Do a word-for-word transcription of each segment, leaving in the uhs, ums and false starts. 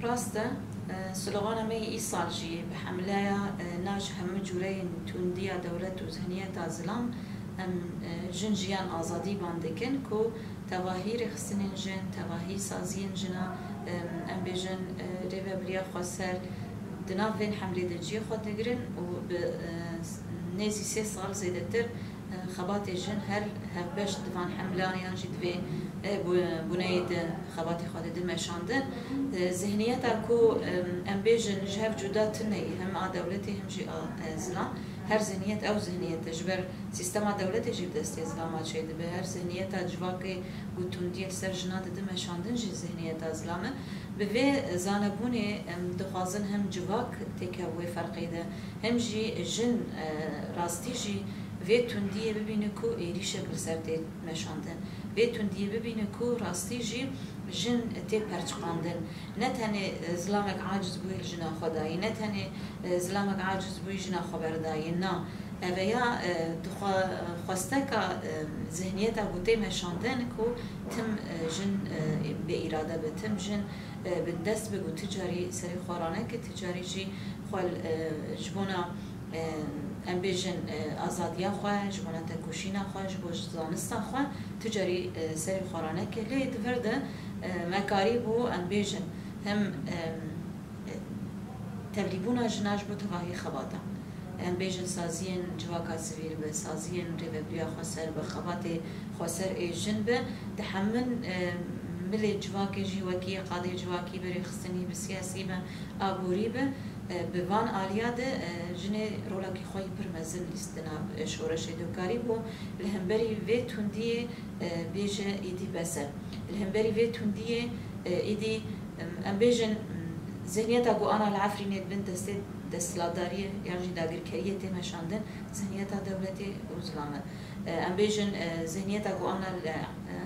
Rast e, e, slogana me yê îsal jî bi hemleya, e, na ji hemû cûreyên tundiya dewlet û zihniyeta zilam, em, e, jin jiyan azadî ban dikin ku tevahî rêxistinên jin, tevahî saziyên jina, em, em bêjin, e, rêvebiriya xweser di nav vên hemlê de cihê xwe digirin û bi, e, nêzî sê sal zêdetir, e, xebatê jin her hevbeş di van hemleyan yan jî di vê, e, bu-, buneyê de xebatê xwe dide meşandin. E, zihniyeta ku, em, em bêjin ji hev cuda tune ye, hem a dewletê hem jî a, e, zilam. Her zihniyet ew zihniyet e. Ji ber sîstema dewletê jî bi destê zilama çêdibe. Her zihniyeta civakê ku tundiyê li ser jina dide meşandin jî zihniyeta zilam e. Bi vê zanebûnê em dixwazin hem civak têkeve wê ferqê de, hem jî jin, e, rastî jî vê tundiyê bibîne ku êrîşek li ser tê meşandin. Vê tundiyê bibîne ku rastî jî jin tê perçiqandin. Ne tenê, e, zilamek aciz bûyî li jina xwe dayî, ne tenê, e, zilamek aciz bûyî jina xwe berdayî. Na, ev e ya, e, dixwe-, xwesteka, e, zihniyeta ku tê meşandin ku tim, e, jin, e, bê îrade be, tim jin, e, bi dest be ku ti carî serê xwe raneke, ti carî jî xwe, e, ji bona, e, em bêjin, e, azadiya xwe, ji bona tekoşîna xwe, ji bo zanista xwe, ti carî, e, serê xwe raneke. Lê di vir de, e, me karîbû, em bêjin, hem, e, tevlîbûna jina ji bo tevahî xebata. Em bêjin saziyên civaka sivîl be, saziyên rêvebiriya xweser be, xebatê xweser ê jin be, di hemin, e, milê civakê jî wekî qadê civakî be, rêxistinî be, siyasî be, aborî be, e, bi van aliya de, e, jinê rolekî xwe yî pir mezin lîst di nav, e, şoreşê de. Karîbû li hemberî vê tundiyê, e, bêje îdî bes e. Li hemberî vê tundiyê, e, îdî, em, em bêjin, zihniyeta ku ana li Efrînê di bin destê desthilatdariyê yan jî dagirkeriyê tê meşandin, zihniyeta dewletê û zilam e. E, em bêjin, e, zihniyeta ku ana li, e,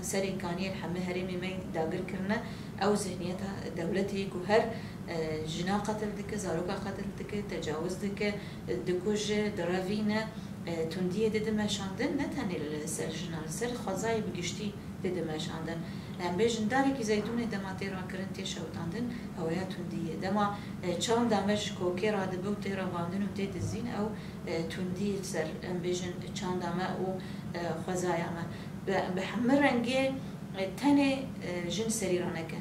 serê kaniyê li hemî herêmê me dagir kirine, ew zihniyeta dewletê ye ku her, e, jina qetil dike, zaroka qetil dike, tecawuz dike, e, dikuje, direvîne, e, tundiyê dide meşandin, ne tenê li ser jina, li ser xwezayê bi giştî dide meşandin. Em bêjin darekî zeytûnê dema tê rakirin, tê şewitandin, ew ya tundî ye. Dema, e, çanda me ji kokê radibe û tê revandin û tê dizîn, ew, e, tundî li ser, em bêjin, çanda me û, e, xwezaya me. Bi, bi hemî rengê, e, tenê, e, jin serî raneke.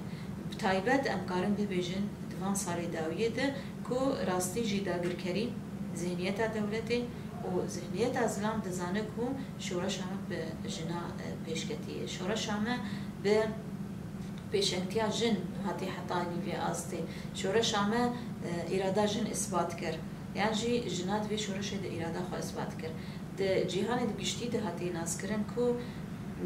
Bi taybet em karin bibêjin di van salê dawiyê de ku rastî jî dagirkerî, zihniyeta dewletê û zihniyeta zilam dizane ku şoreşa me bi jina, e, pêşketî ye. Şoreşa me bi pêşengtiya jin hatî heta nîvê astê. Şoreşa me, e, îrada jin isbat kir. Yan jî jina di vê şoreşê de îrada xwe isbat kir. Di cîhanê di giştî de hatiye naskirin ku,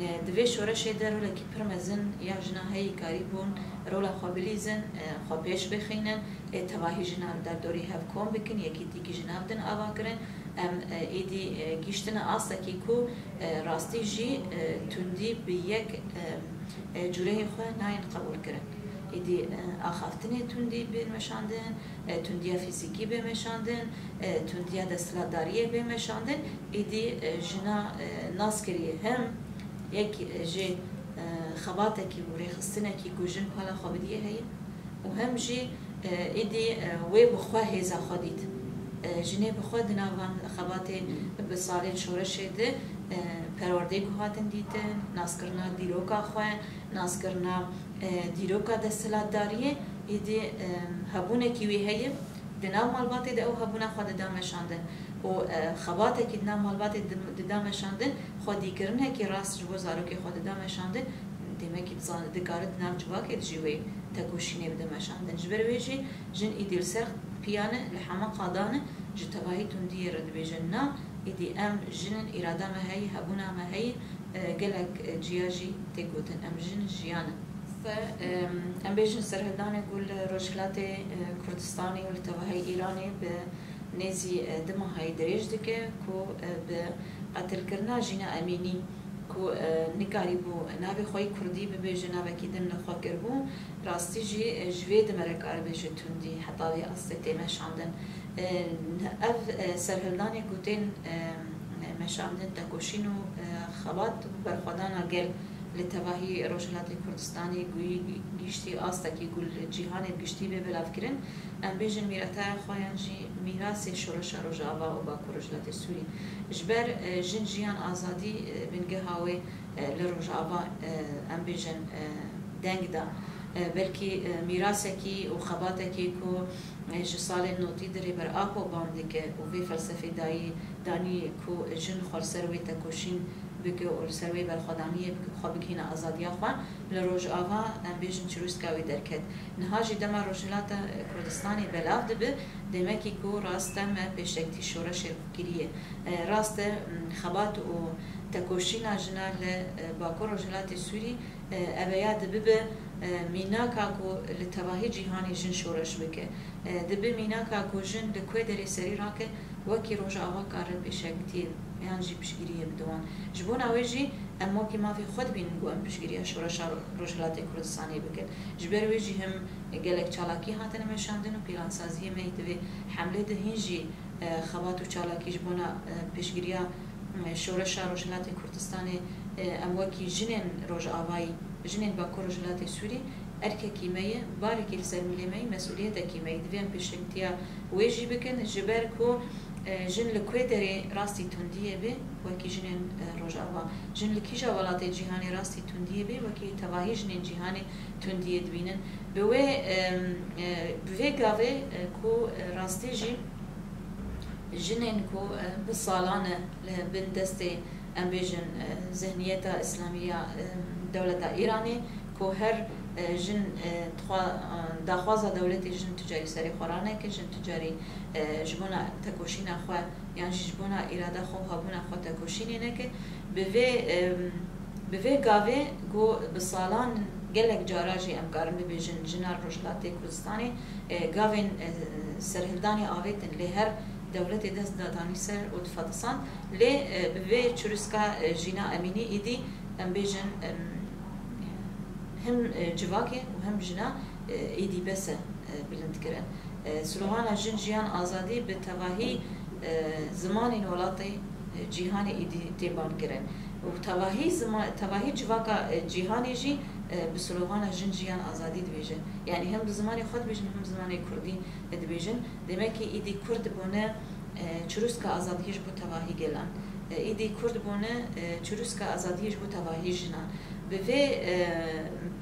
e, di vê şoreşê de rolekî pir mezin ya jina heyî, karîbûn rola xwe bilîzin, e, xwe pêş bixînin, ê tevahî jina li derdorî hev kom bikin, yekîtîkî ji nav din ava kirin. Em, e, êdî, e, gihîştine astekî ku, e, rastî jî, e, tundî bi yek, e, e, cûreyê xwe nayên qebûl kirin. Êdî, e, axaftinê tundî bên meşandin, e, tundiya fîzîkî bê meşandin, e, tundiya desthilatdariyê bê meşandin. Êdî, e, jina, e, nas kiriye hem yek, e, jê, e, xebatekî û rêxistinekî ku jin pala xwe bidiye heye û hem jî, e, êdî, e, wê bi xwe hêza xwe dît. E, jinê bi xwe di nav van xebatê bi salên şoreşê de, e, perwerdeyê ku hatin dîtin, naskirina dîroka xwe, naskirina, e, dîroka desthilatdariyê, êdî, e, hebûnekî wî heye, di nav malbatê de ew hebûna xwe dida meşandin û, e, xebatekî di nav malbatê di-, dida meşandin, xwedîkirinekî rast ji bo zarokê xwe dida meşandin, demekî dizan-, dikare di nav civakê de jî wê tekoşînê bide meşandin. Ji ber wê jî jin êdî li ser piyan e, li heme qadan e, ji tevahî tundiyê re dibêjin na, êdî em jin in, îrada me heye, hebûna me heye, e, gelek, e, ciya jî tê gotin. Em jin jiyan in. Se, em, em bêjin serhildanê ku li Rojhilatê, e, Kurdistanê û li tevahî Îranê bi nêzî, e, du mehayî dirêj dike ku, e, bi qetilkirina Jîna Emînî ku, e, nikarîbû navê xwe yî kurdî bibêje, navekî din li xwe kiribû, rastî jî, e, ji vê dime re karibe ji tundî heta vê astê tê meşandin. E, ev, e, serhildanê ku tên, e, meşandin tekoşîn û, e, xebat û berxwedana gel li tevahî Rojhilatê Kurdistanê guyî, giştî astekî ku li cîhanê bi giştî bê belavkirin, em bêjin mîreteya xwe yan jî mîrasê şoreşa Rojava û Bakur Rojhilatê Sûrî. Ji ber, e, jin, jiyan, azadî, e, bingeha wê, e, li Rojava, e, em bêjin, e, deng da. E, belkî, e, mîrasekî û xebatekî ku, e, ji salên notî di Rêber Apo bang dike û vê felsefê dayî, danî ku jin xwe li ser wê tekoşîn bike û li ser wê berxwedaniyê bike, xwe bigihîne azadiya xwe. Li Rojava, em bêjin, çirûska wî derket. Niha jî dema Rojhilata Kurdistanê belav dibe, demekî ku rast e me pêşengtî şoreşê kiriye. E, rast e, m, xebat û tekoşîna jina li, e, Bakur Rojhilatê Sûrî, e, ev ya dibibe, e, mînaka ku li tevahî cîhanê jin şoreş bike. E, dibe mînaka ku jin li ku derê serî rake, wekî Rojava kare pêşengtiyê yan jî piştgiriyê bide wan. Ji bona wê jî em wekî mafê xwe dibînin ku em piştgiriya şoreşa Rojhilatê Kurdistanê bikin. Ji ber wê jî him gelek çalakî hatine meşandin û pîlansaziyê me yê di vê hemlê de hîn jî, e, xebat û çalakî ji bona, e, piştgiriya, e, şoreşa Rojhilatê Kurdistanê, e, em wekî jinên Rojavayî, jinên Bakur Rojhilatê Sûrî, erkekî me ye, barekî li ser milê me ye, mesûliyetekî me ye. Divê em pêşengtiya wê jî bikin, ji ber ku, e, jin li ku derê rastî tundiyê bê, wekî jinên, e, Rojava. Jin li kîja welatê cîhanê rastî tundiyê bê, wekî tevahî jinên cîhanê tundiyê dibînin. Bi wê, e, e, bi vê gavê, e, ku, e, rastî jî jinên ku, e, bi salan e li bin destê, em bêjin, e, zihniyeta îslamî ya, e, dewleta Îranê, ku her, e, jin, e, dixwa-, e, daxwaza dewletê jin tu carî serê xwe raneke, jin tu carî, e, ji bona tekoşîna xwe yan jî ji bona îrada xwe û hebûna xwe tekoşînê neke. Bi vê, e, bi vê gavê ku bi salan gelek cara jî em karin bibêjin jina Rojhilatê Kurdistanê, e, gavên, e, serhildanê avêtin, lê her dewletê dest da danî ser û difetisand. Lê, e, bi vê çirûska, e, Jîna Emînî îdî, em bêjin, em, him, e, civakê û him jina, e, îdî bes e, e, bilind kirin. E, slogana jin, jiyan, azadî bi tevahî, e, zimanên welatê, e, cîhanê îdî tê bang kirin. Û tevahî zima-, tevahî civaka, e, cîhanê jî, e, bi slogana jin, jiyan, azadî dibêjin. Yanî him bi zimanê xwe dibêjin, him bi zimanê kurdî dibêjin. Demekî îdî kurd bûne, e, çirûska azadiyê ji bo tevahî gelan. E, îdî kurd bûne, e, çirûska azadiyê ji bo tevahî jinan. Bi vê, e,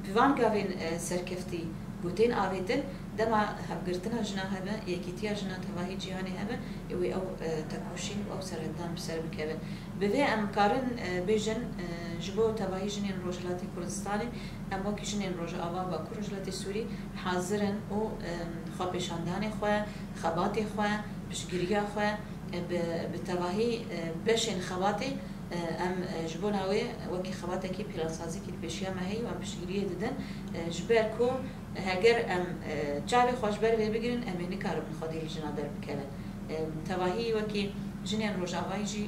bi van gavên, e, serkeftî ku tên avêtin, dema hevgirtina jina hebe, yekîtiya jina tevahî cîhanê hebe, ê wê ew, e, tekoşîn û ew serhildan bi ser bikevin. Bi vê em karin, e, bêjin, e, ji bo tevahî jinên Rojhilatê Kurdistanê, em wekî jinên Rojava, Bakur Rojhilatê Sûrî hazir in û, e, xwepêşandanê xwe, xebatê xwe, piştgiriya xwe, e, bi, bi tevahî, e, beşên xebatê, e, em, e, ji bona wê wekî xebatekî pîlansazîkî li pêşiya me heye û em piştgiriyê didin, e, ji ber ku heger em, e, çavê xwe ji ber vê bigirin, em ê nikaribin xwedî li jina derbikevin. E, tevahî wekî jinên Rojavayî jî, e,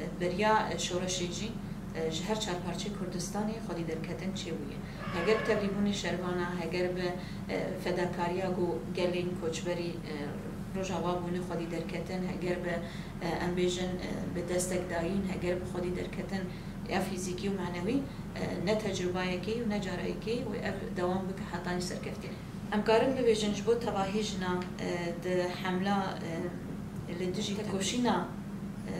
e, beriya, e, şoreşê jî, e, ji her çar parçeyê Kurdistanê xwedî derketin çêbûye. Heger bi tevlîbûnê şervana, heger bi, e, fedakariya ku gelên koçberî, e, Rojava bûne xwedî derketin, heger bi, e, em bêjin, e, bi destek dayîn, heger bi xwedî derketin ya fîzîkî û manewî, e, ne tecrûbayekê û ne carayekê wê ev dewam bike hetanî serkeftî. Em karin bibêjin ji bo tevahî jina, e, di hemla, e, li dijî tekoşîna, e,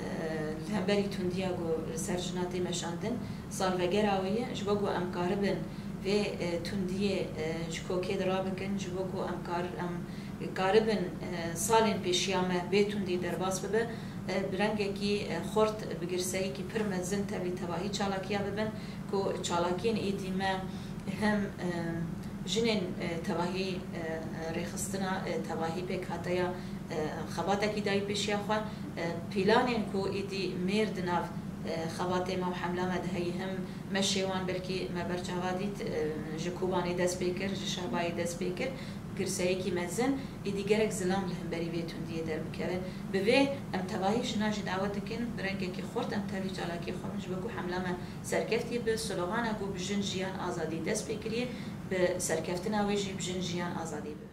li hemberî tundiya ku li ser jina tê meşandin, salvegera wê ye, ji bo ku em karibin vê, e, tundiyê, e, ji kokê de rabikin, ji bo ku em kar-, em karibin, e, salên pêşiya me bê tundî derbas bibe, e, bi rengekî, e, xurt, bi girseyekî pir mezin tevlî tevahî çalakiya bibin, ku çalakiyên êdî me hem, e, jinên, e, tevahî, e, rêxistina, e, tevahî pêkhateya, e, xebatekî dayî pêşiya xwe, e, pîlanên ku êdî mêr di nav, e, xebatê me û hemla me de heye, hem meşê wan belkî me berçava dît, e, ji Kobanê dest pê kir, ji Şehbayê dest pê kir, girseyekî mezin, êdî gerek zilam li hemberî vê tundiyê derbikevin. Bi vê em tevahî jina jî dawet dikin, bi rengekî xurt em tevî çalakiyê xwe bin, ji bo ku hemla me serkeftî bi, slogana ku bi jin, jiyan, azadî dest pê kiriye, bi serkeftina wê jî bi jin, jiyan, azadî bibe.